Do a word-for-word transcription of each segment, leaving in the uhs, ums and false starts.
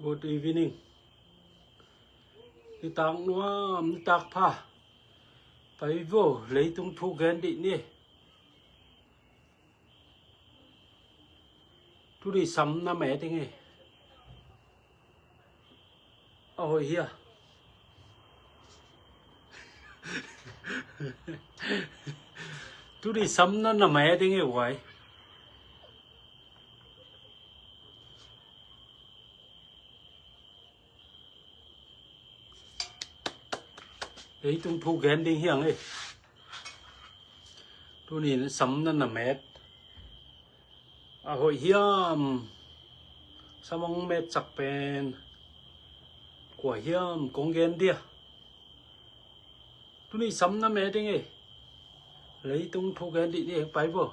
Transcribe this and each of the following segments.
Good evening. Nitak nuam, nitak pha. Pai vo, leitung thu gen dih ni. Tuni sam na met ding hi. A hoih hia? Tuni sam na na met ding hi uai. Leitung thu gen ding hiang ei. Tuni sam na na met. A hoih hiam? Sam hong met sak pen kua hiam kong gen dia? Tuni sam na met ding ei. Leitung thu gen dih ni, pai vo.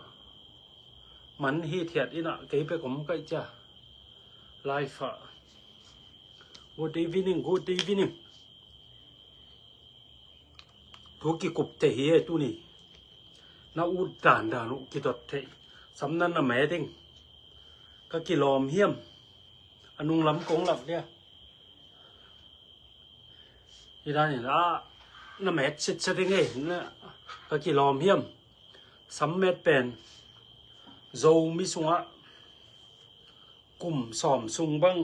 Man hi thiat ina kei pe kom kai cha. Life ah. Good evening, good evening. Thu kikup te hi e tuni. Na ut dan dan uh kidot thei. Sam na na met ding. Ka kilawm hiam? A nunglam kong lak dia. Hi dan in a na met sitset ding ei. Ka kilawm hiam? Sam met pen Zomi sungah kum sawm sung bang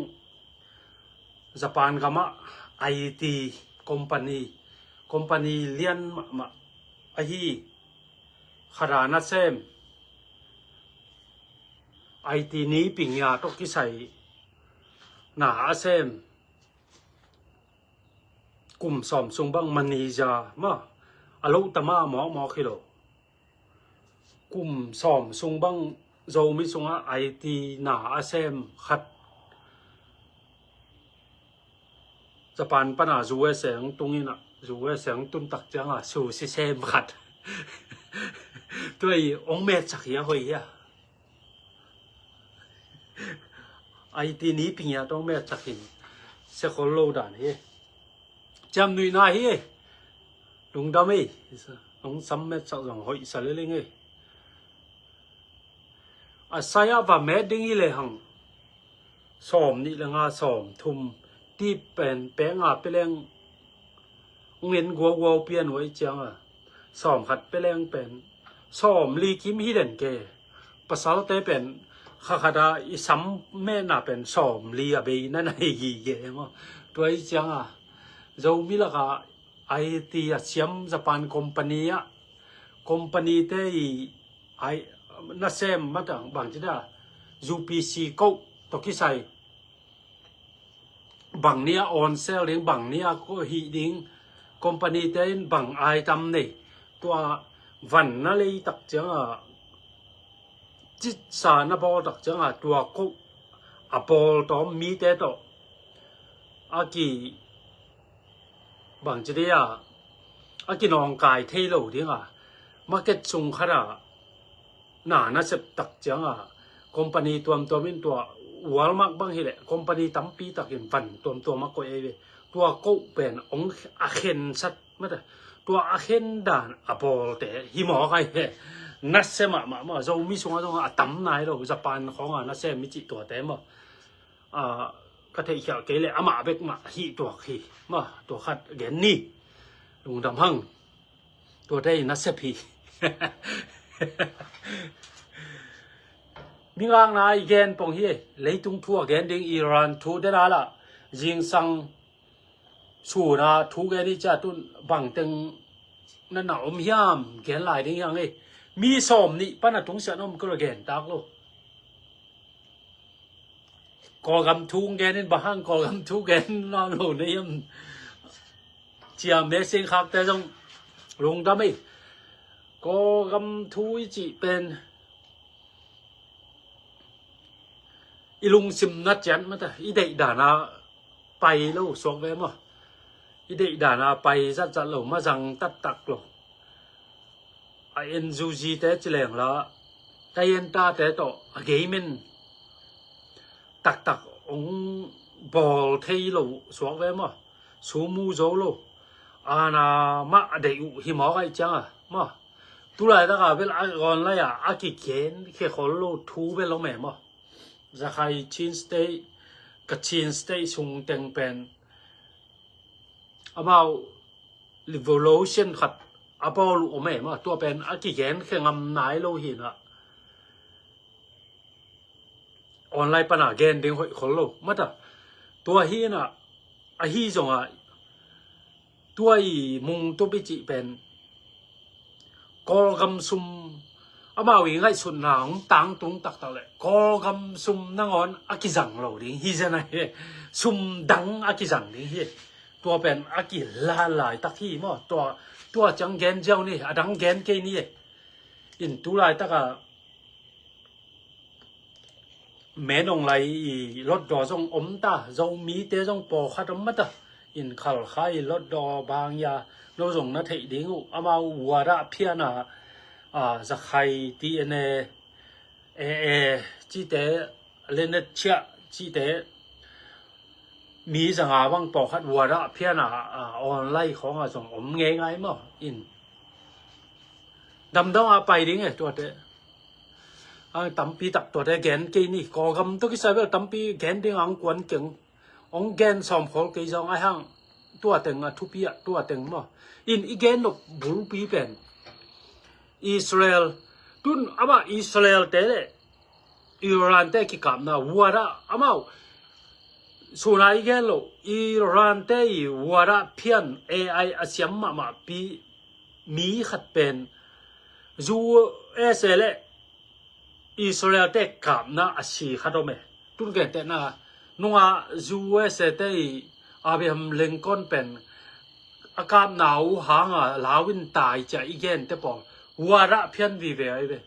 Japan gamah I T company, company lian mahmah ahi khata nasem I T ni pingia tawh kisai na a sem kum sawm sung bang manager ma a lo tama mawkmawk hi lo. Kum sawm sung bang Zomi sungah I T na a sem khat Japan pana U S A ang tung ina U S A ang tun tak cianga sushi sem khat. Tua i ong met sak hia hoih hia? I T ni pingia tong met sak hin sekhol lo dan hi. Ciam nuihna hi. Lungdam ei. Nong sam met sak zong hoih sa leleng ei. A saya va met ding hi le hang sawm nih le nga sawm thum tip pen penga peleng ung en guauguau pian uai cianga sawm khat peleng pen sawm li kim hi den ke. Pasalte pen khakhata i sam mena pen sawm li a bei na nai gige maw? Tua i cianga Zomi laka I T a siam Japan company ah company te i ai nasem matang bang cida U P C ko to kisai bang nia on sel ding bang nia ko hi ding company te in bang ai tam nei tua van na lei tak cianga citsa na bawl tak cianga tua ko a bawl tawm mite tawh a ki bang ci dia a kinawngkai thei lo dinga market sung khata na na sep tak cianga company tuamtuam in tua Walmart bang hileh company tampi takin van tuamtuam a koih ei ve. Tua koh pen ong a khensat mata tua a khen dan a bawlte hi mawk ai he. Nasia mahmah maw Zomi sungah zong a tam nai lo Japan khawnga nasia mi cih tuate maw? Ka theihkhialh kei le amah bek mah hih tuak hi. Mah tua khat gen ni. Lungdam hang. Tuate i nasep hi. Mingakna i gen pong hi. Leitung thu a gen ding Iran thu dena lah zingsang suna thu gen i cia tun bangteng na na om hiam gen lai ding hiang ei. Mi sawm nih pana tungsiah na om kura gen tak lo. Kawlgam thu gen in bang hang Kawlgam thu gen nawn lo na hiam? Cia mesing khakte zong lungdam ei. Kawlgam thu i cih pen i lungsim na cian mata i deih dana pai lo suak ve maw? I deih dana pai zatzat lo mazang taktak lo. A N U G te ci leng la ka en tate tawh a geimen taktak ong bawl thei lo suak ve maw? Sumu zo lo ana mah a deih uh hi mawk aih cianga maw? Tulai taka bel a gawn lai-a a kiken khe khol lo thu bel om e maw? Zakhai Chin State Kachin State sung teng pen amau revolution khat a bawl uh om e maw, tua pen a kigen khe ngam nai lo hi na. Online pana gen ding hoih khol lo mata. Tua hi na, ahi zongah tua i mungtup i cih pen Kawlgam sum, amau i ngaihsutna hong tangtung taktak leh Kawlgam sum nangawn a kizang lo ding hi zen ahi. Sum dang a kizang ding hi. Tua pen a kilan laitak hi maw. Tua, tua ciang gen ziau ni, a dang gen kei ni. In tu laitaka Menonglai i lotdaw zong om ta, Zomite zong pawlkhat om mata. In Khalkha i lotdaw bangia no zong na theih ding uh, amau uara phiana, a, Zakhai T N A, A A cite, Lenechia cite, mi zanga bang pawlkhat uara phiana, a, online khawnga zong om ngeingai maw. In damdam a pai ding e tuate. A tampi tak tuate gen kei ni, Kawlgam tawh kisai bel tampi gen ding ang kuan keng. Ong gen sawm khol kei zong a hang tua teng a thupi ah tua teng maw. In i gen nop bulpi pen Israel, tun amah Israel te le Iran te kikapna uara amau suna i gen lo, Iran te i uara phian A I a siam mahmah pi mi khat pen U S A le Israel te kapna a si khat om e. Tun gentehna nunga U S A te i Abraham Lincoln pen a kapna uh hanga lau in tai cia i gente pawl uara phian vive ai ve.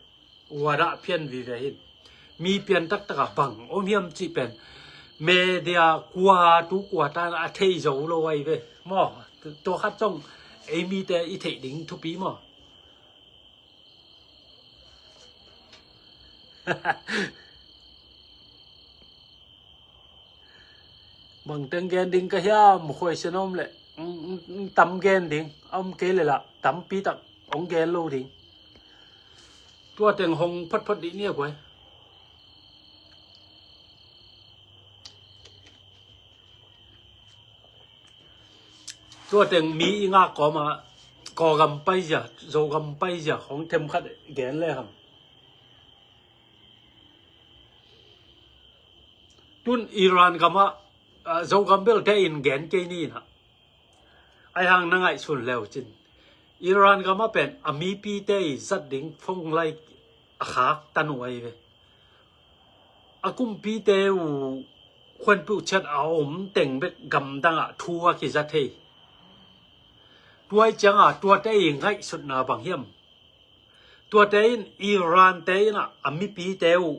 Uara phian vive hin mi pian taktaka bang om hiam cih pen media kua tu kua tan a thei zo lo ai ve maw. Tua khat zong ei mite i theih ding thupi maw. Bang teng gen ding ka hiam, khuaisen om leh tam gen ding, a om kei leh lah tampi tak hong gen lo ding. Tua teng hong photphot dih ni a guai. Tua teng mi i ngak kawma Kawlgam paizia, Zogam paizia hong themkhat gen le ham. Tun Iran gamah, ah, Zogam belte in gen kei ni na. Ai hang na ngaihsun leu cin Iran gamah pen a mipite i zat ding phone lai a khak tan uh ai ve. A kumpite uh khuanpeuh ciat a om teng bek gamdangah thu a kiza thei. Tuai cianga tuate i ngaihsutna bang hiam? Tuate in Iran te inah a mipite uh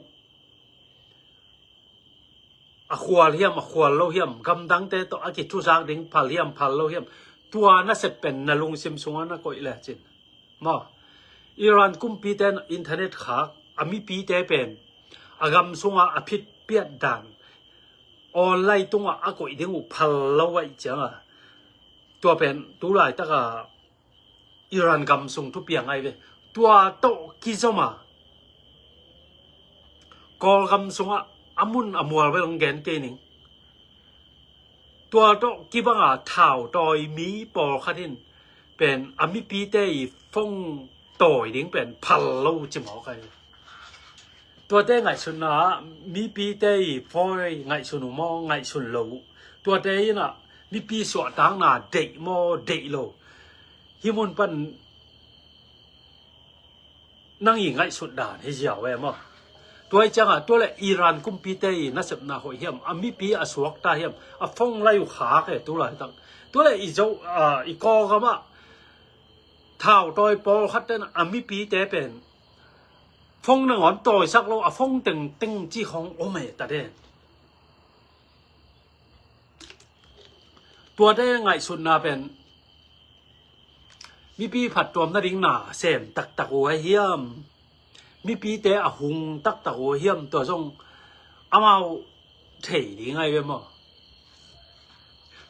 a khual hiam, a khual lo hiam, gamdangte tawh a kithuzak ding phal hiam, phal lo hiam, tua nasep pen na lungsim sungah na koih lecin maw. Iran kumpite in internet khak a mipite pen a gam sunga a phit piat dan online tungah a koih ding uh phal lo aih cianga tua pen tu laitaka Iran gam sung thupiang ai ve. Tua tawh kizoma Kawlgam sungah a mun a mual vel hong gen kei ning. Tua tawh kibanga thau tawi mi pawlkhat in pen a mipite i phone tawi ding pen phal lo ci mawk ai. Tuate ngaihsutna ah mipite i phone ngaihsun uh maw, ngaihsun lo uh. Tuate inah mipi suahtakna deih maw, deih lo. Hih mun pan nang i ngaihsut dan hi ziau e maw. Tuai ciangah tua le Iran kumpite i nasepna hoih hiam, a mipi a suakta hiam, a phone lai uh khak e tu laitak. Tua le i Zo, ah, i Kawlgamah thau tawi pawlkhat ten a mipite pen phone nangawn tawisak lo, a phone tengteng ci khong om e ta den. Tuate ngaihsutna pen mipi phattuam nading na sem taktak uh ahi hiam? Mipite a hung taktak uh ahi hiam? Tua zong amau thei ding ai ve maw.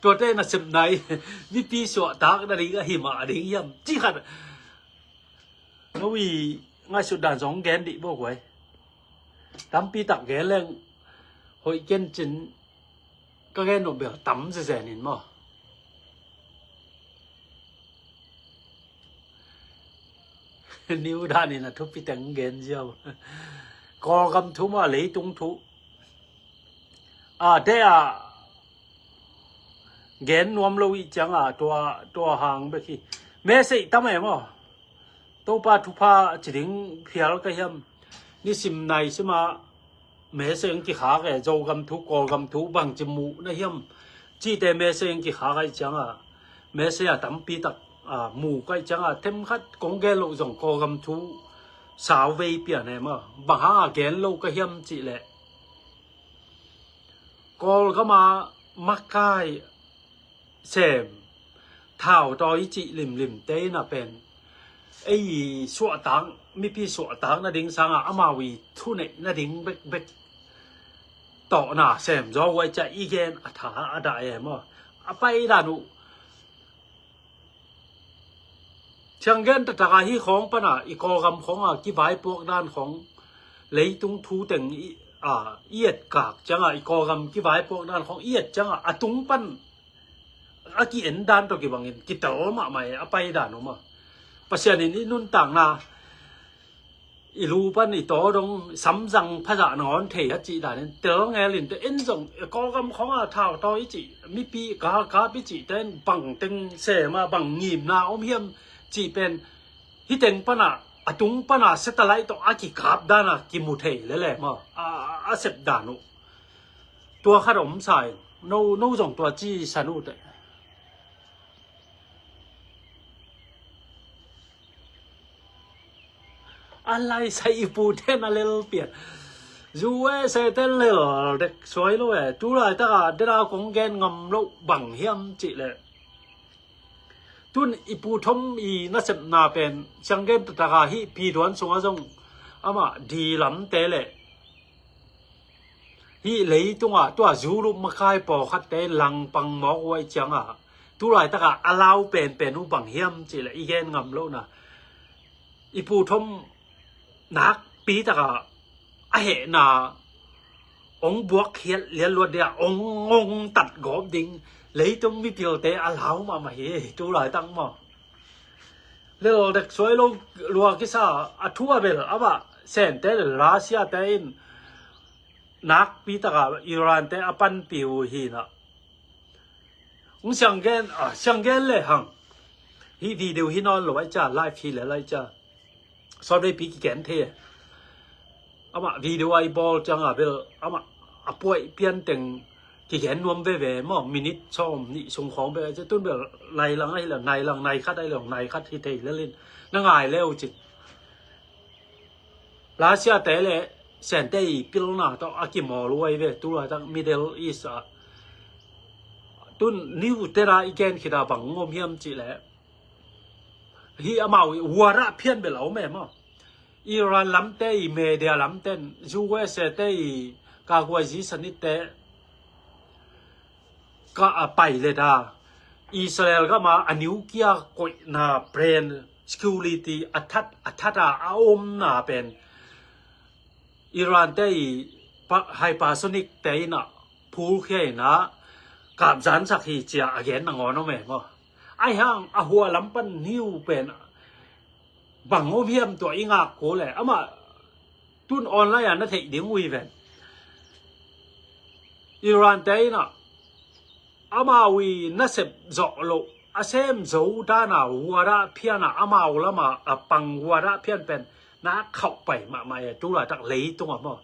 Tuate nasepna i mipi suahtak nading ahi mah ding hiam? Ci khat no i ngaihsut dan zong gen dih bawk uh ai. Tampi tak gen leng hoih kencin ka gen nop bel tam zezen in maw. Niu dan in a thupi teng gen ziau. Kawlgam thu maw, leitung thu. A, te a gen nuam lo ih ciangah tua, tua hang bek hi. Message tam e maw. Topa thupha ci ding phial ka hiam. Nisim nai sima message ang kikhak e, Zogam thu, Kawlgam thu, bangci muh na hiam. Cite message ang kikhak aih ciangah. Message a tampi tak, a, muh ka ih ciangah. Themkhat kong gen loh zong Kawlgam thu sau vei pian e maw. Bang hang a gen lo ka hiam cih leh. Kawlgam a makai sem, thautawi i cih limlim te in a pen. Ei suahtak, mipi suahtak nading sangah amau i thuneih nading bekbek. Tawhna sem zaw uai ciah i gen a tha a dah e maw. A pai dan uh. Sianggen taktak a hi khawng pana i Kawlgam khawng a kivaipuak dan khawng, leitung thu teng i, a, i etkak ciangah i Kawlgam kivaipuak dan khawng i et ciangah a tung pan a ki-en dan tawh kibangin kitel mahmah e a pai dan uh maw. Pasian in i nuntakna i lu pan i taw dong samzang phazah nangawn thei a cih danin tel ngelin te en zong i Kawlgam khawng a thautawi i cih, mipi galkap i cih ten bang teng sem a bang ngimna om hiam cih pen hi teng pana, a tung pana satellite tawh a kikap dana kimu thei lele maw. A, a, a sep dan uh. Tua khat om sa in no, no zong tua ci san uh te. A laisai i pu ten a lel pian. U S A ten lel dek suai lo e. Tu laitak a dena kong gen ngam lo bang hiam cih leh. Tun i pu Thom i nasepna pen sianggen taktak a hih piduan sungah zong amah di lamte le hih leitungah tua zulup makai pawlkhatte langpang mawk uai ciangah tu laitakah a lau penpen uh bang hiam cih leh i gen ngam lohna. I pu Thom nakpi takah a hehna ong buak khiat liatluat dia ong, ong tat gawp ding leitung mipilte a lau mahmah hi tu laitak maw. Lel dek suai lo lua kisa a thu a bel amah sente le Russia te in nakpi takah Iran te a panpih uh hi na. Ung sianggen, a, sianggen le hang. Hih video hi nawn lo ai ca, live hi le lai ca. Sawtveipi kigen thei. Amah video a i bawl ciangah bel amah a puai pian teng kigen nuam veve maw, minute sawm nih sung khawng bel ai ca tun bel nai lang ahi le, nai lang, nai khat ahi le, nai khat hi thei lelin. Na ngai leu cin. Russia te le sente i pilna tawh a kimawl uai ve tu laitak Middle East ah. Tun niu tena i gen khita bang ngom hiam cih leh. Hi amau i uara phian bel a om e maw. Iran lamte i media lamten, U S A te i kaguai zi sanit te ka a pai le da. Israel gama a nuclear koihna plan security a that, a that a, a omna pen Iran te i pa, hypersonic te in a phulkhia in a kapzansak hi cia a gen nangawn om e maw. Ai hang a hua lam pan niu pen bang om hiam tua i ngak ko le amah tun online a na theih ding ui ven. Iran te in a amau i nasep zawh loh a sem zo dana uara phiana amau lama a pang uara phian pen na khauh pai mahmah e tu laitak leitung a maw.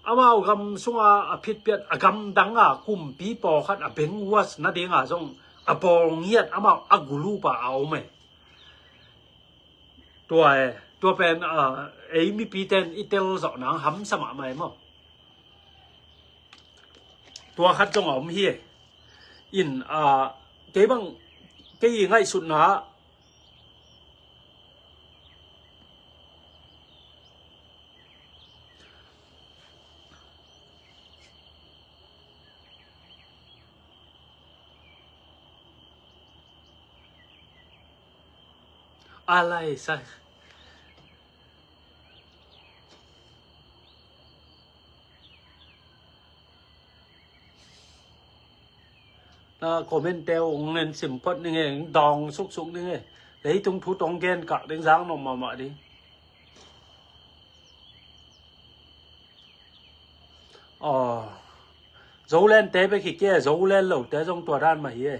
Amau gam sunga a phitpiat a gam danga kumpi pawlkhat a beng uas nadinga zong a bawl ngiat amau a gulupa a om e. Tua e, tua pen, a, ei mipi ten i tel zawh nang hamsa mahmah e maw. Tua khat zong a om hi e. In, a, kei bang, kei i ngaihsutna a lai sa. Na comment te uh hong en sim phot ning e, hong dawng suksuk ning e. Leitung thu tawh gen kak ding zang nop mahmah ding. Aw, Zoland te bek hi kei, Zoland lo te zong tua dan mah hi e.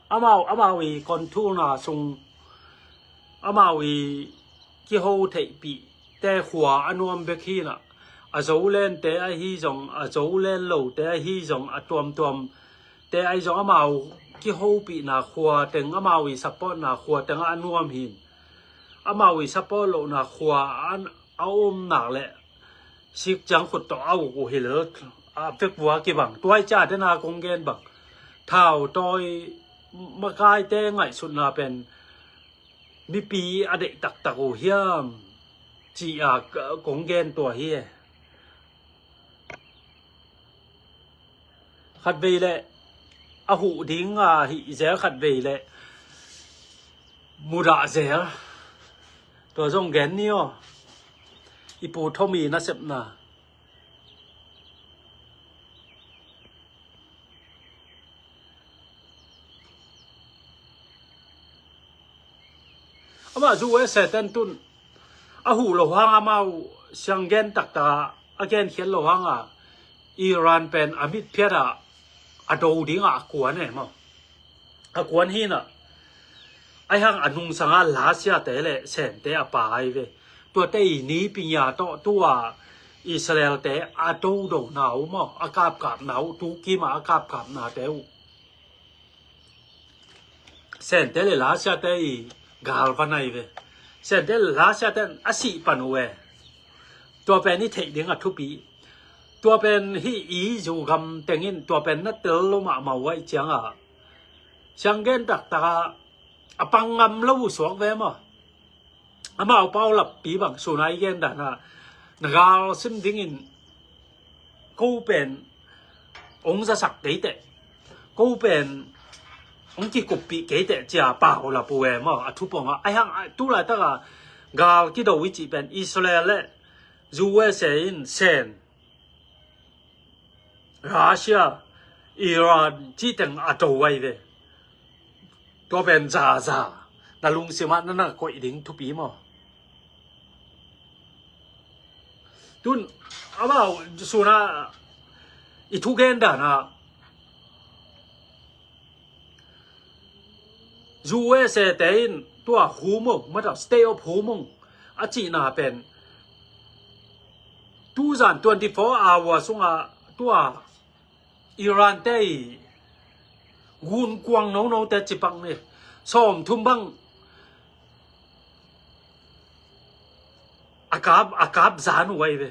Amau, amau i kon thulna sung, amau i kiho theihpih te khua a nuam bek hi na. A Zoland te ahi zong, a Zoland lo te ahi zong, a tuamtuam te ahi zong, amau kihopihna khua teng, amau i supportna khua teng a nuam hin. Amau i support lohna khua a, a om nak leh sik ciang khut tawh a uk uh hi lel, a vekvua kibang. Tuai ca dena kong gen bang, thau tawi makaite ngaihsutna pen mipi a deih taktak uh hiam, ci-a kong gen tua hi e. Khatvei leh a huh ding a hih zel, khatvei leh mudah zel. Tua zong gen ni aw. I pu Thomi nasepna. Amah zu e Satan tun a huh lo hang amau siang gen taktak a genkhiat lo hang a Iran pen a mitphiat ah a do ding ah a kuan e maw. A kuan hi na. Ahi hang a nungsang a Lasia te le Sen te a pai ve. Tuate i ni pinya tawh tua Israel te a do do na uh maw, a kapkap na uh, tukim a a kapkap na te uh. Sen te le Lasia te i gal va nai ve. Sen te le Lasia te a sih pan uh e. Tua pen i theih ding a thupi. Tua pen hih i zu gam tengin tua pen na tel lo mahmah uh aih ciang a siang gen taktak a a pang ngam lo uh suak ve maw. Amau paulappi bang suna i gen dan a na gal sim dingin ko pen ong zasak kei teh, ko pen ong kikuppih kei teh cia paulap uh e maw. A thupong a ahi hang a tu laitak a gal kido i cih pen Israel le U S A in Sen, Russia, Iran cih teng a do ai ve. Tua pen zaza na lungsim ah na na koih ding thupi maw. Tun amau suna i thugen dan a U S A te in tua Hormuz, mata Strait of Hormuz a cihna pen tuzan twenty four hour sunga tua Iran te i gunkuang nono te cipak ni sawm thum bang a kap, a kap zan uh ai ve.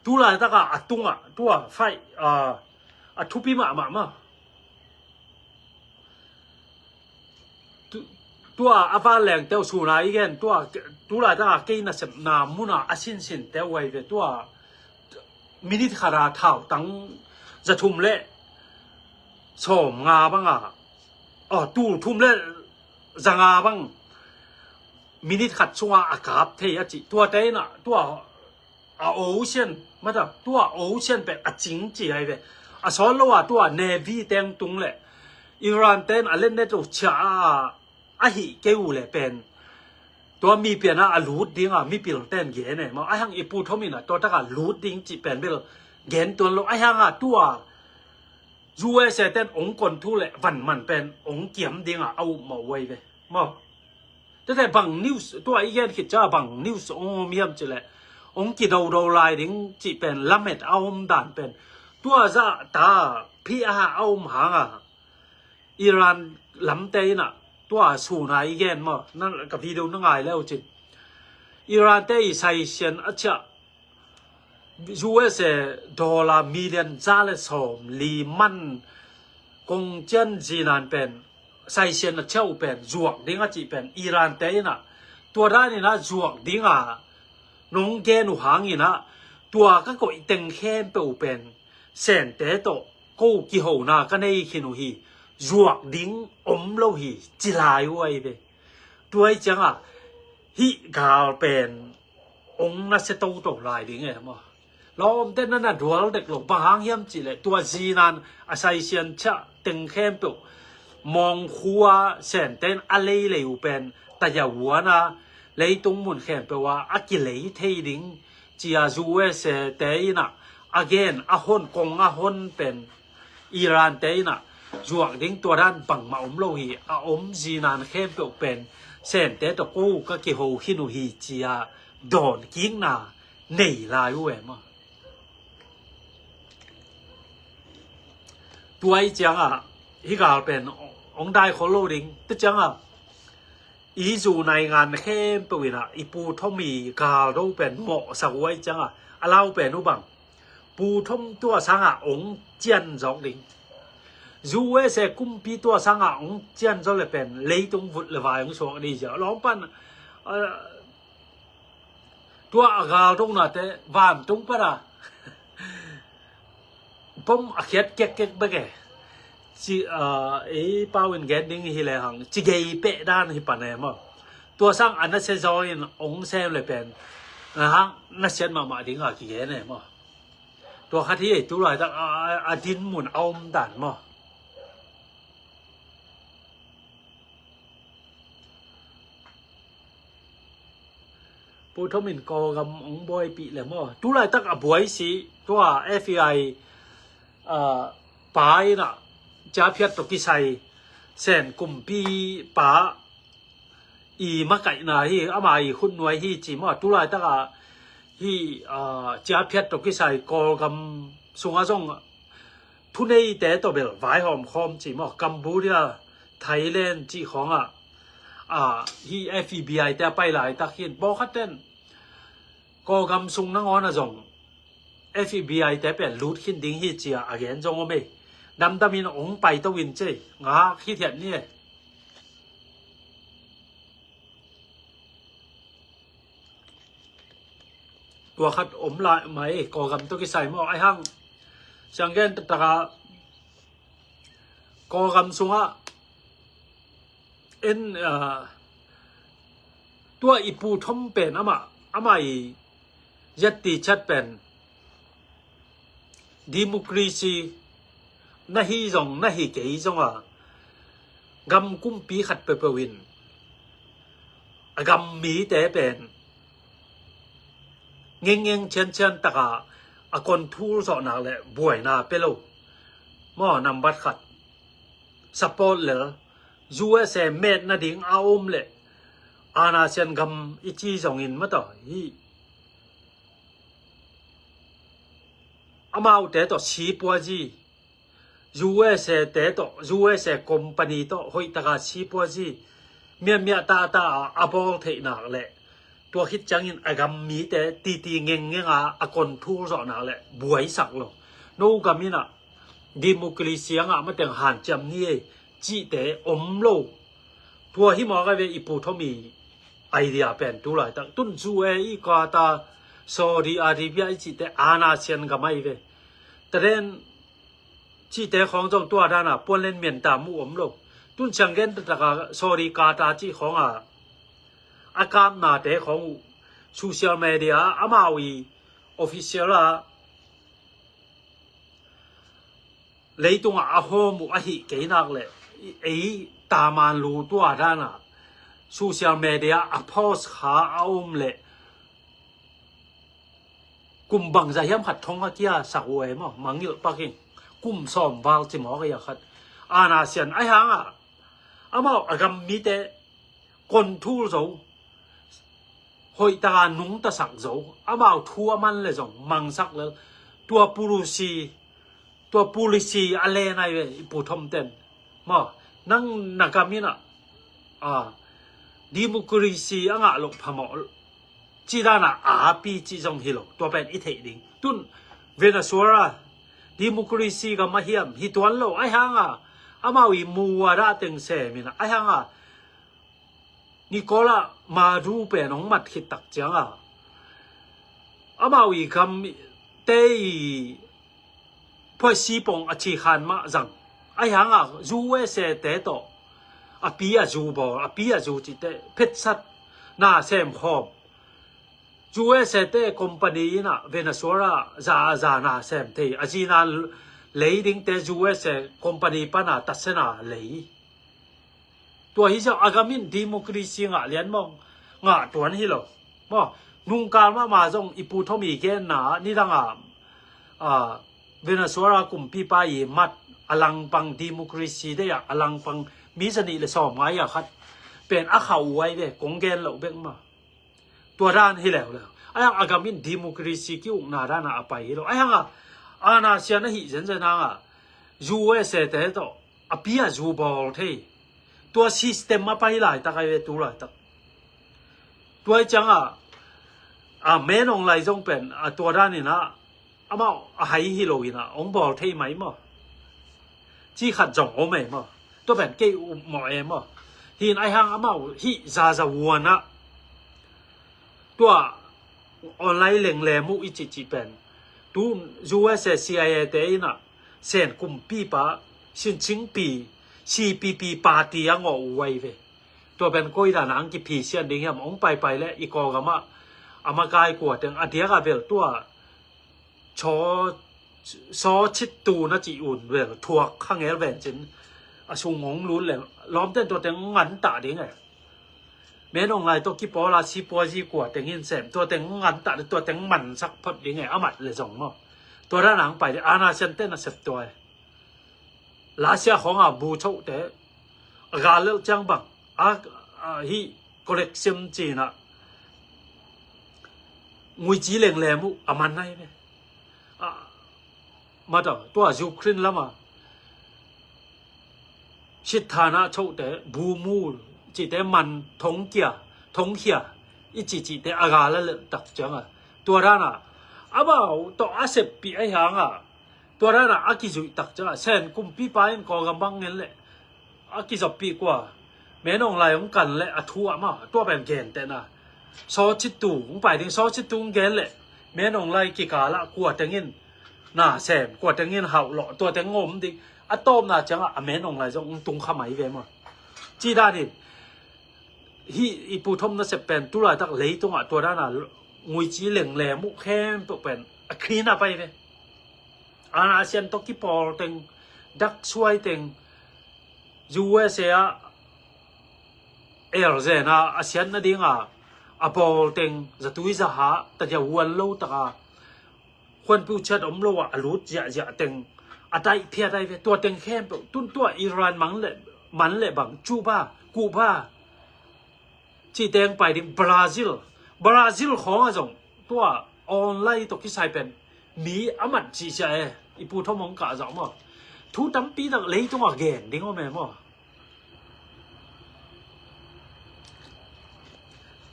Tu laitaka a tunga tua fight a thupi mahmah maw. Tua a vanleng teu suna i gen tua tu laitaka kei nasepna muna a sinsin teu ai ve. Tua minit khata thautang za thum le sawm nga banga, aw, tul thum le za nga bang minit khat sunga a kap thei a cih. Tua teina tua a ocean, mata tua ocean pen a cing ci ai ve. A sawt lo a tua navy teng tung le Iran ten a lennet uh cia a, a hih kei uh le pen tua mi piana a lut dinga mipil ten gen e maw. Ahi hang i pu thomin a tua taka lut ding cih pen bel gen tuan lo. Ahi hanga tua U S A ten ong kon thu le vanman pen ong kiam dinga a up mawh uai ve maw. Tete bang news tua i gen khit ca bang news ong om hiam cileh ong kidodo lai ding cih pen lamet a om dan pen tua zah ta phi a a om hanga Iran lamte inah tua suna i gen maw, ka video na ngai leu cin Iran te i saisian a ciah U S A dollar million za le sawm li man kong cian zinan pen saisian a ciah uh pen zuak ding a cih pen Iran te inah tua dan inah zuak dinga nong gen uh hanginah tua ka koih teng khempeuh uh pen Sente tawh ko kihona ka nei khin uh hi. Zuak ding om lo hi ci lai uh ai ve. Tuai cianga hih gal pen ong na sia toto lai ding e maw. Lawmte na na dual dek lo, bang hang hiam cih leh tua zinan a saisian ciah teng khempeuh mawngkhua Sente in a leilei uh pen tayahuan a, leitung mun khempeuh ah a kilei thei ding ci-a U S A te in ah a gen a hon, kong a hon pen Iran te in ah zuak ding tua dan bangmah om lo hi. A om zinan khempeuh pen Sente tawh ko ka kiho khin uh hi ci-a dawnkikna nei lai uh e maw. Tua i ciangah hih gal pen hong dai khol lo ding. Tua ciangah i zu naingan khempeuh in ah i Pu Thom i galdo pen mawhsak uh a, i ciangah a lau pen uh bang, Pu Thom tua sangah hong cian zawk ding. U S A kumpi tua sangah hong cian zawk le pen leitung vut le vai hong suak ding cia lawng pan, ah, tua a galdonate vantung pana pom a khiat kekkek bek e. Ci, ah, ei pau in gen ding hi le hang, ci gei peh dan hi pan e maw. Tua sang a nasia zaw in hong sem le pen, ah, nasiat mahmah ding a kigen e maw. Tua khat hi ei tu laitak a, a, a dinmun a om dan maw. Pu Thom in Kawlgam hong buaipih le maw. Tu laitak a buai si, tua F B I, ah, pa in ah ciaphiat tawh kisai Sen kumpi pa i makaihna hi, ama i khutnuai hi ci maw. Tu laitak a hih, ah, ciaphiat tawh kisai Kawlgam sungah zong thuneite tawh bel vaihawm khawm ci maw, Cambodia, Thailand cih khawngah, ah, hih F B I te a pai laitak hin pawlkhat ten Kawlgam sung nangawn ah zong F B I te pen lut khin ding hi ci-a a gen zong om e. Damdam in hong paito in cei ngak hithiat ni e. Tua khat om lai mai, Kawlgam tawh kisai maw, ai hang. Siang gen taktak a Kawlgam sungah en, ah, tua i Pu Thom pen amah, amah i yatti chat pen democracy na hi zong na hi kei zong a, gam kumpi khat peuhpeuh in a gam mite pen ngengngeng ciancian taka a control zawh nak le buaina pe lo maw. Nambat khat, support lel, U S A met nading a om le, ana sian gam i ci zongin mataw hi. Amaute tawh sipuazi, U S A te tawh, U S A company tawh hoihtaka sipuazi, miahmiah tahta a bawl theih nak le, tua khit ciangin a gam mite titi ngengngeng a a control zawh nak le buaisak lo. No gam in ah democracy a ngah mateng hanciam ni ei cihte om lo. Tua hi mawk a ve i Pu Thom i idea pen tu laitak. Tun U A E, Qatar, Saudi Arabia i cihte ana sian gam ahi ve. Taren cihte khawng zong tua dana puanlen mian ta mu om lo. Tun siang gen taktak a Saudi, Qatar cih khawng a a kapnate khawng uh social media amau i official a leitungah a hawm uh ahi kei nak le, ei taman lu tua dana social media a post kha a om le, kum bangza hiam khat thong a kia sak uh ei maw, mangilh pakin kum sawm val ci mawk ei a khat. Ana sian ahi hanga amau a gam mite control zo, hoihtaka nungtasak zo, amau thu a man le zong mangsak lel. Tua policy, tua policy a len ahi ve i Pu Thom ten. Maw, nang na gam in ah, ah, democracy a ngah loh phamawh cih dana a api cih zong hi lo. Tua pen i theih ding. Tun Venezuela democracy gam a hiam, hi tuan lo ahi hanga amau i mu a dah teng sem in ah ahi hanga Nicolas Maduro pen hong mat khit tak cianga amau i gam te i phuaisi pong a ci khan mah zang. Ahi hanga U S A te tawh a pi a zu bawl, a pi a zu cihte phetsat na sem khawm. USA te company in ah Venezuela za za na sem thei, a zina lei dingte USA company pana tasena lei. Tua hi zong a gam in democracy ngah lian mawng ngah tuan hi lo. Maw, nungkal mahmah zong i Pu Thomi genna nidang a, a, Venezuela kumpipa i mat a langpang democracy dei a, a langpang mi zanih le sawm ngai a khat pen a khauh uai ve, kong gen loh bek ma. Tua dan hi leuleu. Ahi hang a gam in democracy ki-ukna dan a a pai hi lo. Ahi hang a, ana sian ahi zenzen hang a, USA te tawh a pi a zu bawl thei. Tua system a pai laitak ahi ve, tu laitak. Tua hi ciang a, a, Min Aung Hlaing zong pen a tua dan in a, amau a hai hi lo in a, ong bawl thei mai maw? Ci khat zong om e maw? Tua pen kei um mawh e maw? Hin ahi hang amau hih zaza vuan a, tua online lenglem uh i cihcih pen tu USA CIA te in a Sen kumpipa Xi Jinping CPP party a ngawh uh ahi ve. Tua pen koi dan a ang kiphisian ding hiam? Ong paipai le i Kawlgam ah a makai kua teng a diak a bel tua Chaw, Saw Cit Tung na ci un vel thuak khangel ven cin a sung hong lut le lawmten tua teng ngan tah ding e. Min Aung Hlaing tawh kipawl a sipuazi kua teng in sem, tua teng ngan tah ding, tua teng mansak phot ding e, a mat le zong maw. Tua dan ang pai ding, ana sian ten a sep tua e. Lasia khawng a bu chote a gal lelh ciang bang a, a hi collection cina nguici lenglem uh a man nai ve. A, mata tua Ukraine lama sithana chote bu mu cite man thongkia thongkhia i ci cite a gal lelh tak ciang a, tua dana amau tawh a seppi a hiang a, tua dana a kizuih tak ciang a, Sen kumpipa in Kawlgam bang ngen le a kizoppih kua, Min Aung Hlaing hong kan le a thu a ma, tua pen gentehna. Saw Cit Tung hong pai ding, Saw Cit Tung gen le Min Aung Hlaing kikal ah kua teng in na sem, kua teng in hauh lawh, tua teng om ding. A tawpna ciang a, a Min Aung Hlaing zong hong tung kha mai ve maw. Ci dan in, hih i Pu Thom na sep pen tu laitak leitung ah tua dana nguici lenglem uh khempeuh pen a clean up ahi ve. Ana sian tawh kipawl teng, dak suai teng, USA ah elzen a a sian nading a a bawl teng, zatui zaha tadia huan lo taka khuanpiu ciat om lo ah a lut ziahziah teng a daih phiat ahi ve. Tua teng khempeuh tun tua Iran mang le man le bang, Cuba, Cuba, ci teng pai ding. Brazil, Brazil khawng a zong tua online tawh kisai pen mi a man cihsia e. I Pu Thom hong kah zah maw, thu tampi tak leitung a gen ding om e maw.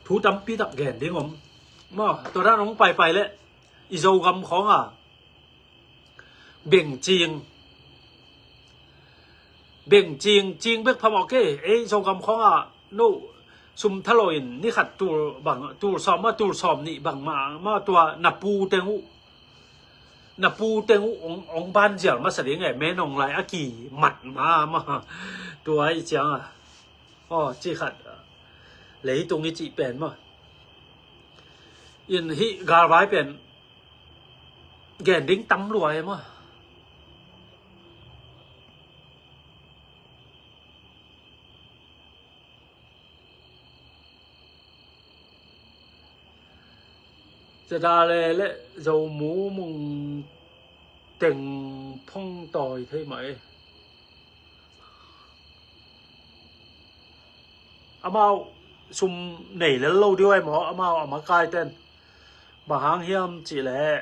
Thu tampi tak gen ding om maw. Tua dan hong paipai le i Zogam khawng a bengcing, bengcing, cing bek phamawh kei. Ei Zogam khawng a no sum thalo in ni khat tul bang, tul sawm a, tul sawm nih bang ma, ma tua na pu teng uh, na pu teng uh ong, ong ban zial masa ding e, Min Aung Hlaing a kimat ma, ma. Tua i ciang a, aw, ci khat leitung i cih pen ma. In hih galvai pen gen ding tam lua e maw. Cada le le Zomu mung teng phong tawi thei mah e. Amau sum nei lel lo diu ai maw, amau a makai ten. Bang hang hiam cih leh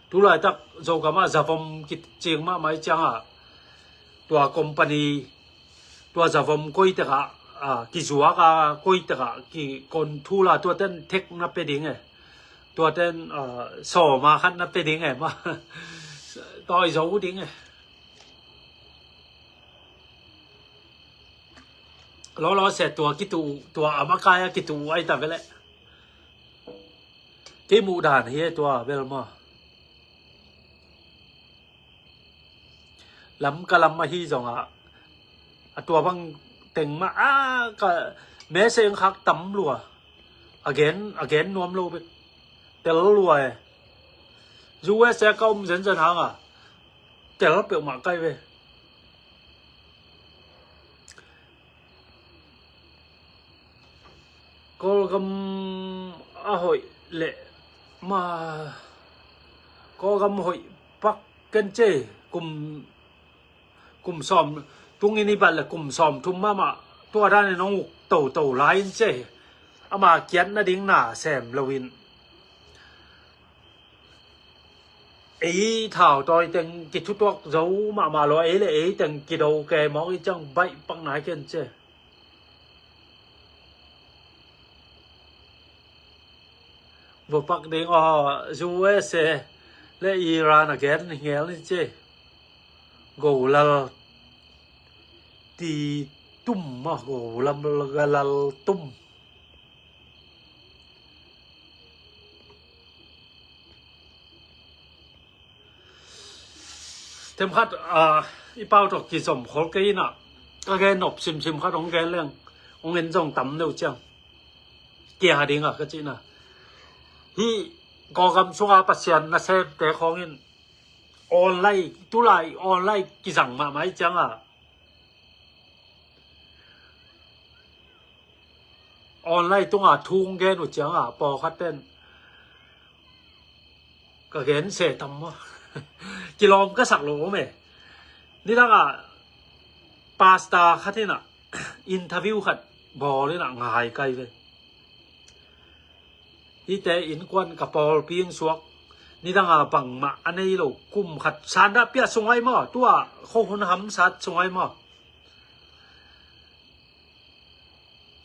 tu laitak Zogam ah zavom kicing mahmah i ciang ah tua company, tua zavom koi tek ah, a, kizuak a koi tek ah kikonthul a tua ten thek na pe ding e. Tua ten, a, sawm a khat na pe ding e ma. Tawi zo ding e. Lawlaw se tua kitu, tua a makai a kitu ai ta ve leh. Kei muh dan hi e tua bel maw. Lamka lam ahi zongah a tua bang teng mah a ka mese eng khak tam lua. A gen, a gen nuam lo bek. Tel lua e. U S A ka om zenzen hang a, tel peuhmah kai ve. Kawlgam a hoih leh ma, Kawlgam hoih pak ken ce. Kum, kum sawm, tungin i bat le kum sawm thum mahmah, tua danin hong uk toto lai in ce. Ama kiat nading na sem loin, ei thau tawi teng kithutuak zo mahmah lo, ei le ei teng kido ke mawk i ciang baih pak nai ken ce. Vo pak ding aw, U S A le Iran a gen ngel ni ce. Golal ti tum maw, golal tum. Themkhat, ah, i pau tawh kizom khol kei inah, ka gen nop simsim khat hong gen leng, hong en zong tam deuh ciang kia ding a ka cihna. Hih Kawlgam sunga Pasian nasemte khawngin online, tulai online kizang mahmah i cianga online tunga thu hong gen uh cianga pawlkhat ten ka gen se tam maw? Kilawm ka sak lo om e. Nidanga pastor khat inah interview khat bawl inah ngai kai ve. Hihte innkuan ka pawlpi in suak, nidanga bangmah a nei lo, kum khat sandah pia sungai maw, tua khuahun hamsat sungai maw,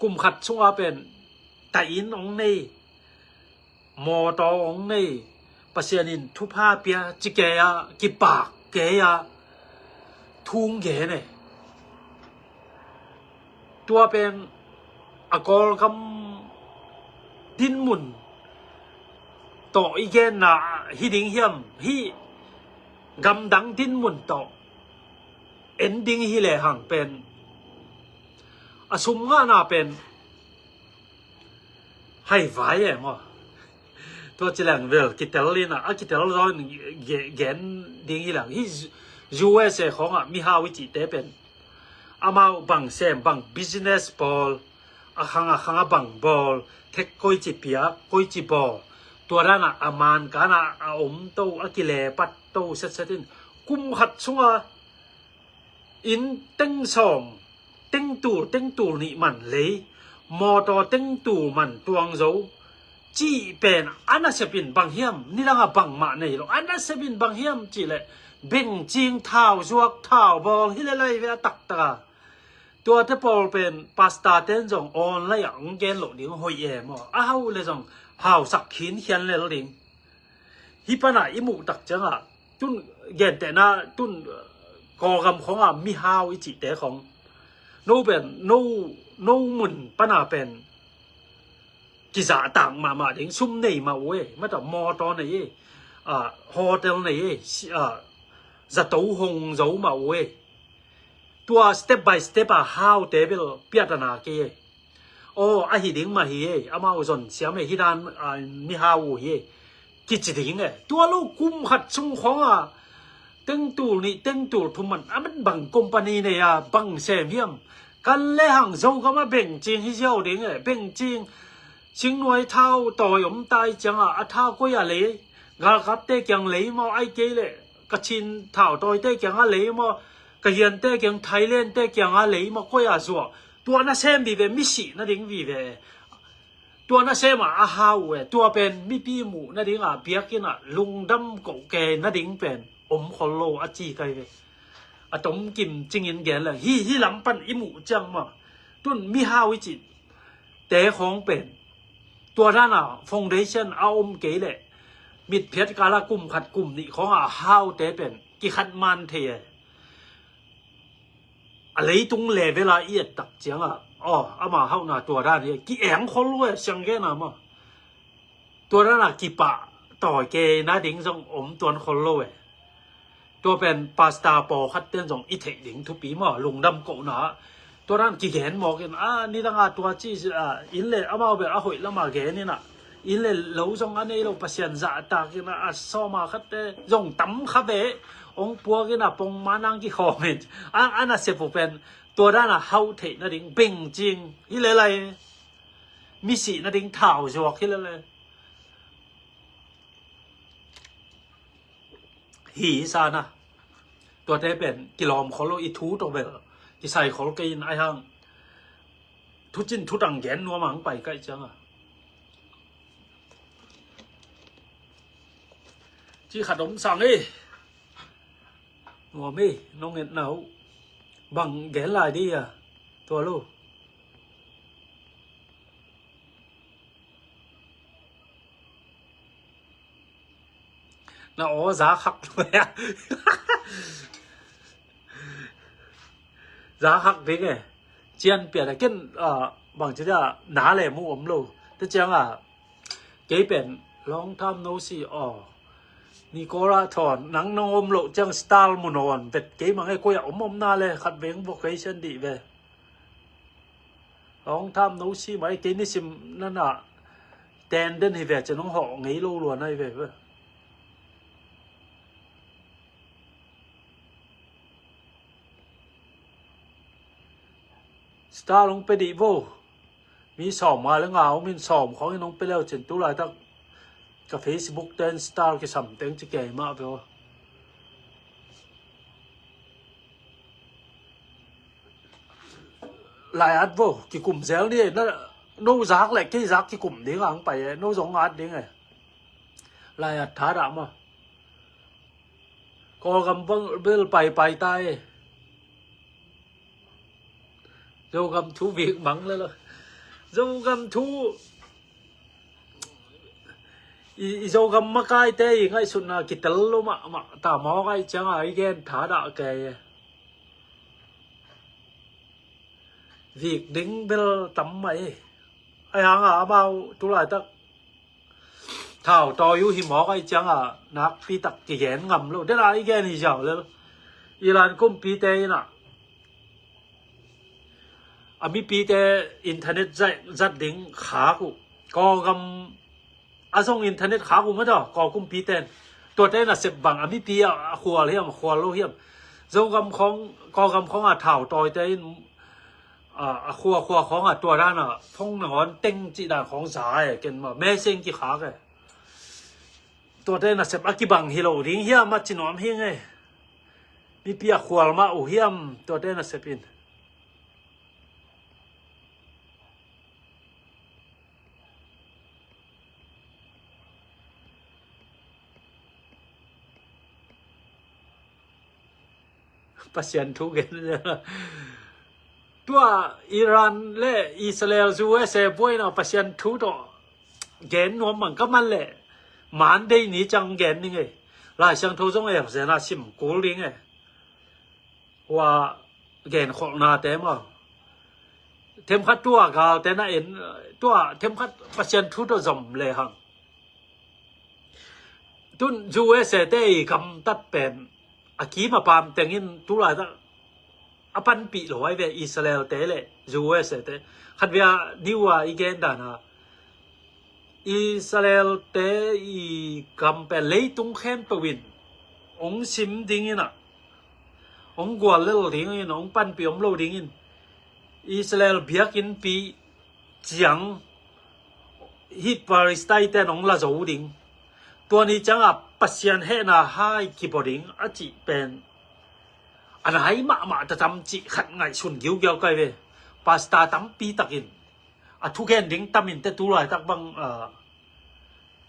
kum khat sunga pen taih inn hong nei, mawtaw hong nei, Pasian in thupha pia ci kei a, kipak kei a, thu hong gen e. Tua pen a Kawlgam dinmun tawh i genna hi ding hiam, hih gamdang dinmun tawh en ding hi lehang pen a sum ngahna pen haivai e maw? Tua ci leng vel kitel inah, a kitel zaw in ge-, gen ding hi leng. Hih U S A khawngah mihau i cihte pen amau bang sem, bang business bawl, a khang a khang a bang bawl, thek koici piak, koici bawl, tua danah a man kanah a om to, a kilepat to setset in kum khat sunga inn teng sawm, teng tul, teng tul nih man lei, mawtaw teng tul man tuang zo cih pen a nasep in bang hiam? Nidanga bangmah nei lo, a nasep in bang hiam cihleh bengcing, thau zuak, thau bawl hi le lai ve a taktaka. Tuate pawl pen pastor ten zong online ah hong gen loh ding hoih e maw? A hau le zong hausak khinkhian lel ding. Hih pana i muh tak ciangah tun gentehna tun Kawlgam khawngah mihau i cihte khawng, no pen no, no mun pana pen kizahtak mahmah ding, sum nei mah uh e, mata mawtaw nei e, ah, hotel nei e, si-, ah, zato hong zo mah uh e. Tua step by step a haute bel piatana kei e. Aw, ahi ding mah hi e, amau zon siam e, hi dan, ah, mihau uh hi e, kici ding e. Tua lo kum khat sung khawngah teng tul nih, teng tul thum man, a man bang company nei a, bang sem hiam? Kan lehang Zogam a bengcing hi ziau ding e, bengcing. Singnuai thau tawi om tai ciangah a thau koi a lei? Galkapte kiang lei maw, ai kei leh Kachin thau tawite kiangah lei maw, Kahiante kiang, Thailandte kiangah lei maw, koi a zuah? Tua nasem vive, mi sih nading vive. Tua nasem ah a hau uh e. Tua pen mipi muh nadingah biakinn ah lungdam koh kei nading pen om khol lo a ci kai ve. A tomkim cingin gen leng hi, hi lam pan i muh ciang maw, tun mihau i cih te khawng pen tua dana foundation a om kei leh mitphiat kala kum khat kum nih khawngah haute pen kikhat man thei e. A leitung level a i et tak ciangah, aw, ama hauhna tua dan hi, ki-eng khol lo e, siang gena maw? Tua dana kipah tawi kei nading zong om tuan khol lo e. Tua pen pastor pawlkhat ten zong i theih ding thupi maw, lungdam kohna ah Tua dan kigen mawk in, a, nidang a tua ci, a, inn le amau bel a hoih lam a gen in a, inn le lo zong a nei lo, Pasian zahtak in a, a sawm a khatte zong tam kha ve, hong puak in a, pongman ang kikhawm in, a, a nasep uh pen tua dan a hauh theih nading beng cing hi le lai, mi sih nading thau zuak hi le lai. Hi sa na. Tuate pen kilawm khol lo, i thu tawh bel kisai khol kei in, ai hang thucin thutang gen nuam ang pai kaih ciang a. Ci khat om sang ei. Nuam ei, nong et na uh. Bang gen lai di a. Tua lo. Na aw, za khak lua. Za khak ding e. Cian pian a ken, ah, bang ci dia, na le mu om lo. Te ciang a, kei pen long time no see aw. Nicola Thon, nang nong om lo ciang style mu nawn vet kei mang e, koi a om om na le khat veng vocation dih ve. Long time no see mai, kei nisim nana ten den hi ve, ci nong hawh ngei lo lua nai ve ve. Star long pe dih vo. Mi sawm nga le nga om in, sawm khawng in hong pe leu cin, tu laitak ka Facebook ten star kisam teng ci kei mah ve aw. Lai at vo, kikum zel ni, na, no zak le kei zak kikum ding ang pai e, no zong at ding e. Lai at tha dah maw. Kawlgam bang bel pai pai ta e. Zogam thu bik mang le lo. Zogam thu i, i Zogam makaite i ngaihsutna kitel lo mahmah ta maw, ngaih ciang a i gen tha dah kei e. Vik ding bel tam mai. Ai hang a amau tu laitak thau tawi uh hi mawk ai ciang a nakpi tak kigen ngam lo. Dena i gen hi ziau lel. Iran kumpite in a, a mipite internet zat, zat ding khak uh. Kawlgam a zong internet khak uh mataw, Kawl kumpite in. Tuate nasep bang a mipi a, a khual hiam, a khual lo hiam. Zogam khawng, Kawlgam khawng a thau tawite in, a, a khua, khua khawng a tua dan a phone nangawn teng cih dan khawng za e, ken maw, message kikhak e. Tuate nasep a kibang hi lo ding hiam a ci nuam hi ing e. Mipi a khual mah uh hiam, tuate nasep in. Pasian thu gen. Tua Iran le Israel, U S A buaina Pasian thu tawh gen nuam mang ka man le Monday ni ciang gen ding e. Lai Siangtho zong e, zena sim kul ding e. Hua genkholhnate maw, themkhat tua galte na en, tua themkhat Pasian thu tawh zom le hang. Tun U S A te i gamtat pen a kim a pam tengin tu laitak a panpih lo ai ve, Israel te le U S A te. Khatvei a niu a i gen dan a Israel te i gam pen leitung khempeuh in hong sim dingin ah, hong guallel dingin, hong panpih om lo dingin, Israel biakinnpi ciang hih Palestine ten hong la zo ding. Tua ni ciangah Pasian hehna hai kibawh ding a cih pen a nai mahmah tatam cih khat ngaihsun giugiau kai ve. Pastor tampi takin a thugen ding tamin te tu laitak bang, ah,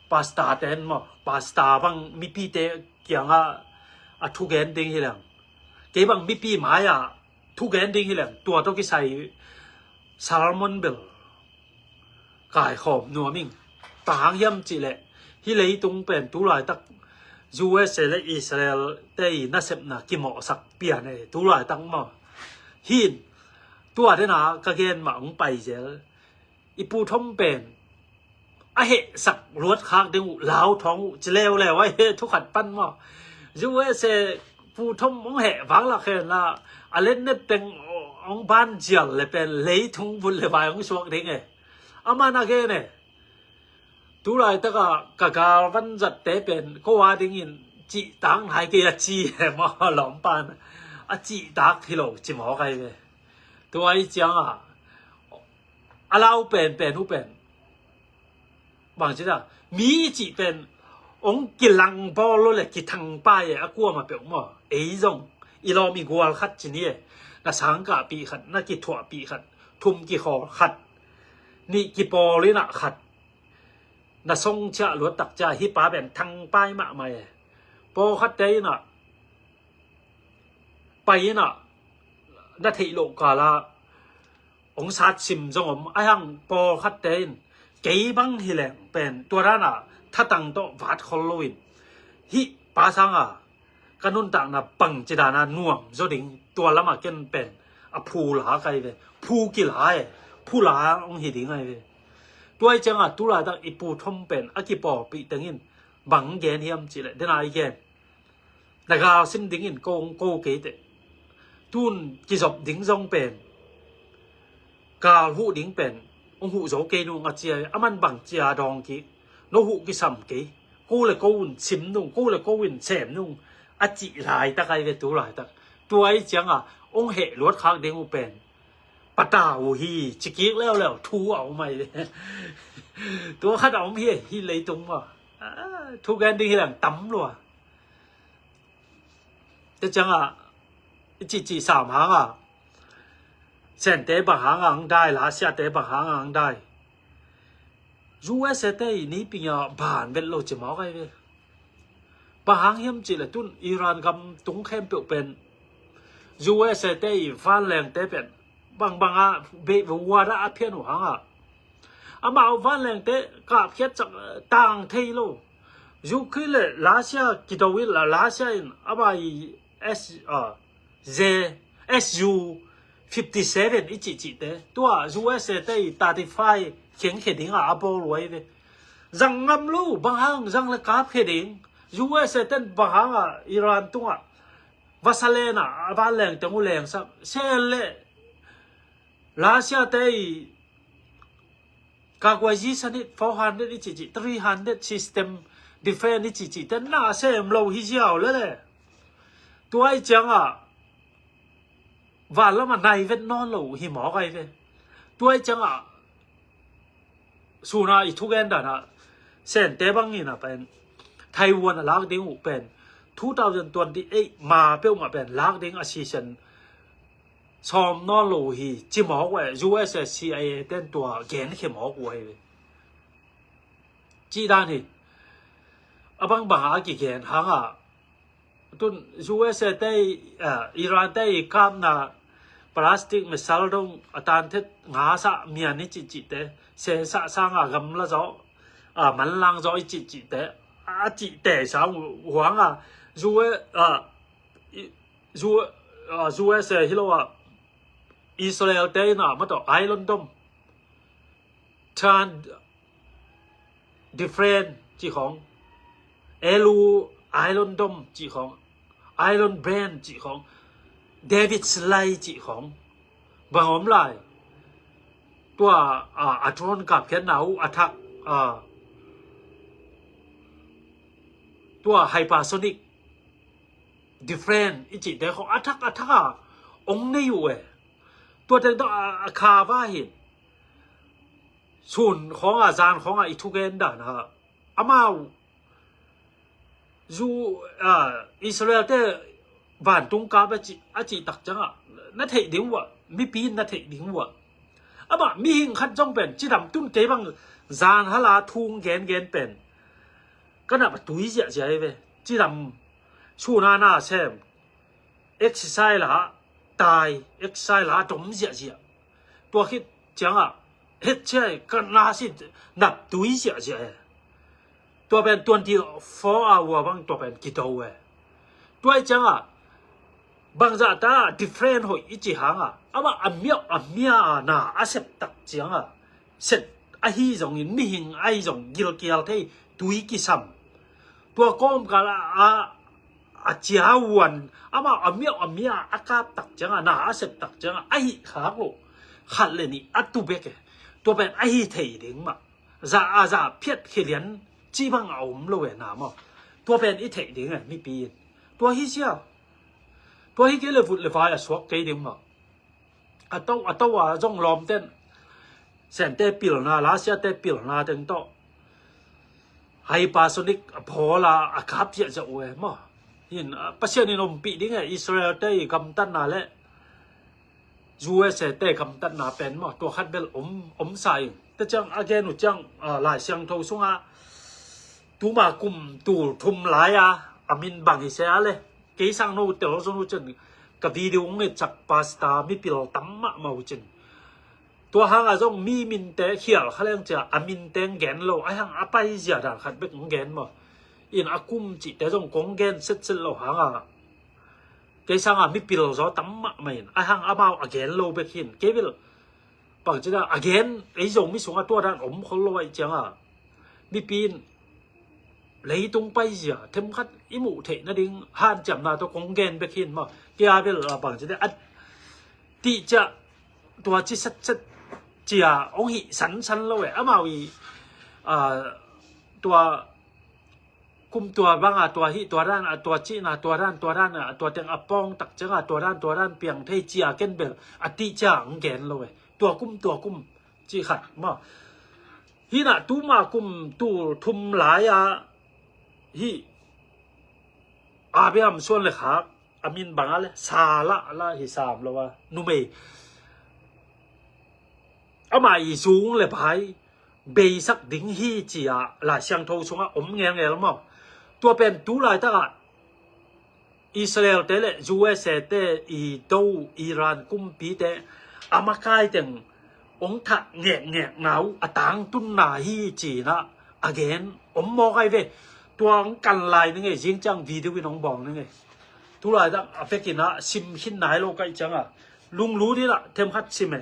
pastor ten maw, pastor bang mipite kiangah a thugen ding hi leng, kei bang mipi mai-ah thugen ding hi leng, tua tawh kisai sermon bel kaikhawm nuam ing. Bang hang hiam cihleh hih leitung pen tu laitak U S A le Israel te i nasepna kimawhsak pian e, tu laitak maw. Hin tua dena ka gen mah hong pai zel. I Pu Thom pen a hehsak luat khak ding uh, lau thawng uh ci leuleu a, heh thu khat pan maw. U S A Pu Thom hong heh vang lak hen la, a letnet teng, hong ban zial le pen leitung vut le vai hong suak ding e. Aman a gen e. Tulaitakah ka gal vanzatte pen ko a dingin cihtak nai kei a ci e maw, lawmpan a cihtak hi lo ci mawk ai ve. Tua i ciangah a lau penpen uh pen bangci ta mi i cih pen hong kilang bawl lo le kithang pai e, a kuamah peuh maw. Ei zong i lawm i gual khat ci ni e. Na sangkahpih khat, na kithuahpih khat, thum kikhawl khat, nih kipawl inah khat, na song ciah luat tak ciah hih pa pen thang pai mahmah e. Pawlkhatte inah pai inah na theih loh kala hong sat sim zong om. Ahi hang pawlkhatte in kei bang hi leng pen tua dana thatang tawh vat khol loin hih pa sanga ka nuntakna bangci dana nuam zaw ding, tua lama ken pen a phu la kai ve. Phu kila e. Phu la hong hi ding ai ve. Tua i cianga tulaitak i pu thom pen a kipawlpih tengin bang gen hiam cihleh dena i gen, na gal sim dingin ko hong ko kei teh. Tun kizop ding zong pen gal huh ding pen hong huh zo kei nung a cia. Aman bang cia dawng kih, no huh kisam kei. Ko le ko un sim nung, ko le ko un sem nung a cih laitak ai ve tulaitak. Tua i cianga hong heh luat khak ding uh pen pata uh hi, cikik leuleu thu a om ai ve. Tua khat a om hi, hi leitung maw. Thu gen ding hi lang tam lua. Te ciangah i cihcih sam hangah Sente bang hangah ang dai, Lasiate bang hangah ang dai. U S A te i nipinga ban vet lo ci mawk ai ve. Bang hang hiam cihleh tun Iran gam tung khempeuh pen U S A te i vanlengte pen bangbangah beih ve, uada a phian uh hangah amau vanlengte kapkhiat cak tang thei lo. Ukraine le Russia kido in la, Russia in a bai S, uh, Z, S U fifty seven i cihcihte tua U S A te i thirty five khengkhe dingah a bawl uai ve. Zang ngam lo, bang hang zang le kapkhe ding. U S A ten bang hangah Iran tungah vasalena a vanleng teng uh lengsak sen le Russia te i kakuai zisanit four hundred i cihcih, three hundred system defense i cihcih te na sem lo hi ziau le le. Tua i ciangah vanlamah nai vet nawn lo hi mawk ai ve. Tua i ciangah suna i thugen danah Sente bangin a pen Taiwan a lak ding uh pen two thousand twenty eight ma peuhmah pen lak ding a season sawm nawn lo hi ci mawk uh e. U S A C I A ten tua genkhe mawk uh ahi ve. Cih dan hi. A bangbang a kigen hangah tun U S A te i, ah, Iran te i kapna plastic missile dong a tanthet ngasah mian i cihcihte sesah sangah gamla zawh, ah, manlang zawh i cihcihte a cihte sang uh hangah U, ah, U, ah, U S A hi lo ah Israel te in ah matawh Iron Dome, Tan Different cih khawng, Elu Iron Dome cih khawng, Iron Band cih khawng, David Slay cih khawng bang om lai. Tua a, a drone kapkhiatna uh a thak a, tua hypersonic different i cihte khawng a thak a thak a ong nei uh e. Tua teng tawh a, a kha va hin sun khawngah zan khawngah i thugen dan a amau zu a, Israel te vantung kap a cih, a cih tak ciangah na theih ding uh ah, mipi in na theih ding uh ah. Amah mihing khat zong pen cidam tun kei bang zan hala thung gengen pen ka nap a tui ziahziah hi ve. Cidam suna na sem exercise la tai, exercise la dom ziahziah. Tua khit ciangah het ciai ka na si nap tui ziahziah e. Tua pen twenty four hour bang tua pen kido e. Tua i ciangah bangzah ta different hoih i ci hangah amah a miauh a mia a na a sep tak ciangah set ahi zongin mihing ahi zong gilkial thei tui kisam. Tua kawmkal a, a a ciahuan, amau a miauh a mia a kap tak ciangah, na a sep tak ciangah a hih khak lo khat le nih a tu bek e. Tua pen a hi thei ding mah, za a za phiat khilian ci bang a om lo e na maw. Tua pen i theih ding e mipi in. Tua hi sia. Tua hi kei le vut le vai a suak kei ding maw. A to a to a zong lawmten Sente pilna, Russia te pilna teng tawh hypersonic a phawl a a kap ziahziah uh e maw. Hin Pasian in ompih ding e, Israel te i gamtatna le U S A te gamtatna pen maw, tua khat bel om om sa ing. Te ciang a gen uh ciang Lai Siangtho sungah tuma kum tul thum lai a a min bang hi se a le, kei sang no tel zon uh cin ka video ong ngetsak pastor mipil tam mahmah uh cin. Tua hangah zong mi minte khial kha leng cia a minte ong gen lo, a hang a paizia dan khat bek ong gen maw. In a kum cihte zong kong gen setset lo hangah kei sangah mipil zaw tam mahmah in a hang amau a gen lo bek hin kei bel bangci dan a gen ei Zomi sungah tua dan om khol lo aih ciangah mipi in leitung paizia themkhat i muh theih nading hanciamna tawh kong gen bek hin maw. Kei a bel bangci dan a tih ciah tua ci setset cia ong hih sansan lo e. Amau i tua kum tua banga tua hih tua dan a tua cihna tua dan tua dan a tua teng a pawng tak cianga tua dan tua dan piang thei cia ken bel a tih cia ang gen lo e. Tua kum tua kum cih khat maw. Hinah tuma kum tul thum lai-a hih Abraham suan le khak a min banga le Sarah la hi sam lo a numei ama i zung le bai beisak ding hi ci-a Lai Siangtho sungah om ngelngel maw. Tua pen tu laitakah Israel te le U S A te i do Iran kumpite a makai teng ong thah ngekngekna uh a tangtunna hi cinah a gen om mawk ai ve. Tua ong kan lai ning ei, zingciang video in ong bawng ning ei. Tu laitak a pekinah sim khin nai lo kaih cianga lunglut inah themkhat sim e.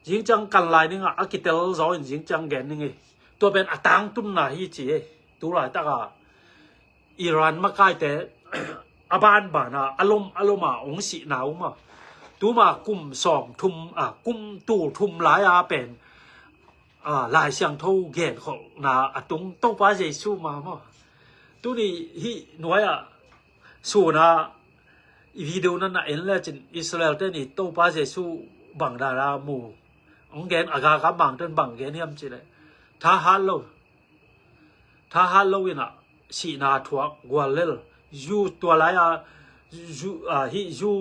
Zingciang kan lai ningah a kitel zaw in zingciang gen ning ei. Tua pen a tangtunna hi ci ei. Tu laitaka Iran makaite a banbana a lom a loma ong sihna uh ma. Tuma kum sawm thum a kum tul thum lai-a pen Lai Siangtho genkholhna a tung Topa Jesu ma maw. Tuni hih nuai-ah suna i video na na en lecin Israel ten i Topa Jesu bang dana mu ong gen a gagam bangten bang gen hiam cileh thahat lo. Thahat lo inah sihna thuak guallel zu tua lai-a zu hih zu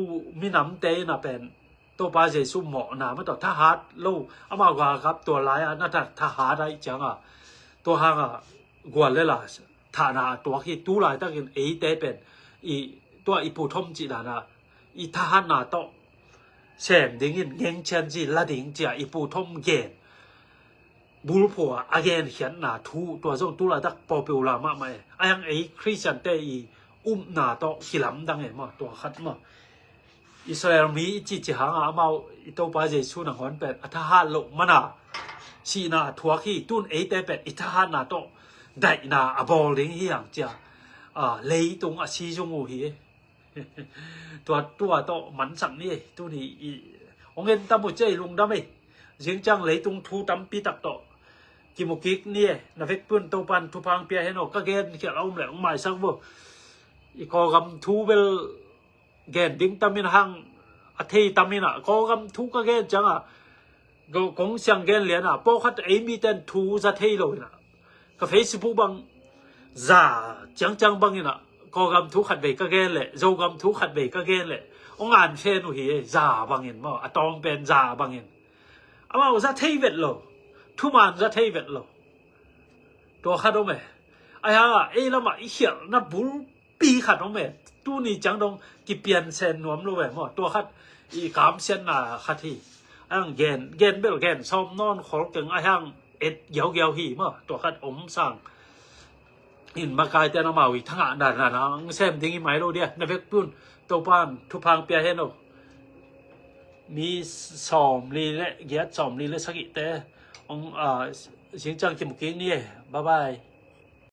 minamte inah pen Topa Jesu mawhna ma tawh thahat lo. Amau gagap tua lai-a na thahat aih cianga tua hanga guallel a thahna a tuak hi. Tu laitakin eite pen i tua i puthom cih dana i thahatna tawh sem dingin ngengchianzi la ding cia i puthom gen bulphua a genkhiatna thu tua zong tu laitak popular mahmah e. A hiang ei Khristiante i upna tawh kilamdang e maw tua khat maw. Israel mi i cici hanga amau i Topa Jesu nangawn pen a thahat loh mana sihna a thuak hi. Tun eite pen i thahatna tawh daihna a bawl ding hi hang cia leitung a si zung uh hi. Tua tua tawh mansak ni tuni i ong en tam uh cia i lungdam ei. Zingciang leitung thu tampi tak tawh kimukik ni e. Na vekpun Topan thupha ong pia hen aw. Ka gen khial a um le ong maisak vo. I Kawlgam thu bel gen ding tamin hang a thei tamin ah Kawlgam thu ka gen cianga kong siang gen liana pawlkhat ei miten thu za thei lo inah ka Facebook bang za ciangciang bangin ah Kawlgam thu khat vei ka gen leh Zogam thu khat vei ka gen leh ong an fen uh hi ei. Za bangin maw a tawm pen za bangin amau za thei vet lo. Thuman za thei vet lo. Tua khat om e. A hiangah ei lamah i khialhna bul pi khat om e. Tuni ciang dong kipian sen nuam lo e maw. Tua khat i kamsiatna khat hi. A hiang gen gen bel gen sawm nawn khol keng a hiang et giaugiau hi maw. Tua khat om sang in makaite na mau i thangah dan dan ang sem ding i mai lo dia. Na vekpun Topan thupha ong pia hen aw. Mi sawm li le giat sawm li le sagihte ong zingciang kimukik ni e. Bye bye.